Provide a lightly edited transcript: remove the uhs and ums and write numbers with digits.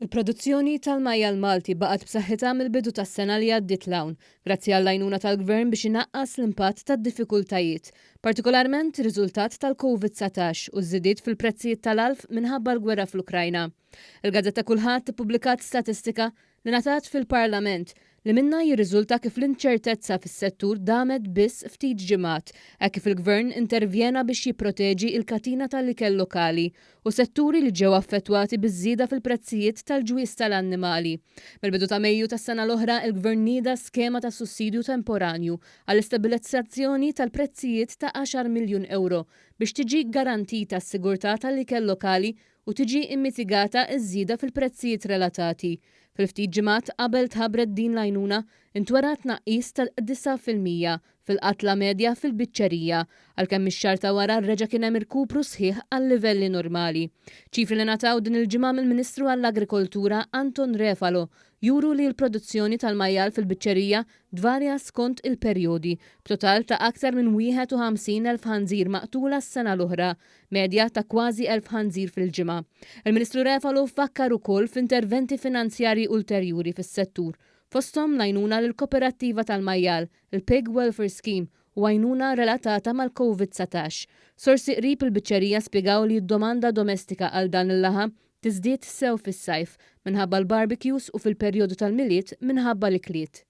Il-produzzjoni tal-majjal Malti baqgħet b'saħħitha mill-bidu tas-sena li għaddiet 'l hawn, grazzi għall-għajnuna tal-Gvern biex inaqqas l-impatt tad-diffikultajiet, partikolarment riżultat tal-Covid 19 u ż-żidiet fil-prezzijiet tal-għalf minħabba l-gwerra fl-Ukrajna. Il-gazzetta Kullħadd ippubblikat statistika li ngħatat fil-Parlament li minnha jirriżulta kif l-inċertezza fis-settur damet biss ftit ġimgħat hekk kif il-Gvern intervjena biex jipproteġi l-katina tal-ikel lokali u setturi li ġew affettwati biż-żieda fil-prezzijiet tal-ġwież tal-annimali. Mill-bidu ta' Mejju tas-sena l-oħra, il-Gvern nieda skema ta' sussidju temporanju għall-istabbilizzazzjoni tal-prezzijiet ta' għaxar miljun ewro biex tiġi ggarantita s-sigurtà tal-ikel lokali u tiġi mmitigata ż-żieda fil-prezzijiet relatati. Fil-ftit ġimgħat qabel tħabbret din l-għajnuna, intwera tnaqqis ta' 9% fil-qatla medja fil-biċċerija, għalkemm mix-xahar ta' wara reġa' kien hemm irkupru sħiħ għal-livelli normali. Ċifri li ngħataw din il-ġimgħa mill-Ministru għall-Agrikoltura Anton Refalo juru li l-produzzjoni tal-majjal fil-biċċerija tvarja skont il-perjodi, b'total ta' aktar minn 51,000 ħanżir maqtula s-sena l-oħra, medja ta' kważi 1,000 ħanżir fil-ġimgħa. Il-Ministru Refalo fakkar ukoll f'interventi finanzjarji ulterjuri fis-settur, fosthom l-għajnuna lill-Koperattiva tal-Majjal, il-Pig Welfare Scheme u għajnuna relatata mal-Covid 19. Sorsi qrib il-biċċerija spjegaw li d-domanda domestika għal dan il-laħam tiżdied sew fis-sajf minħabba l-barbecues u fil-perjodu tal-Milied minħabba l-ikliet.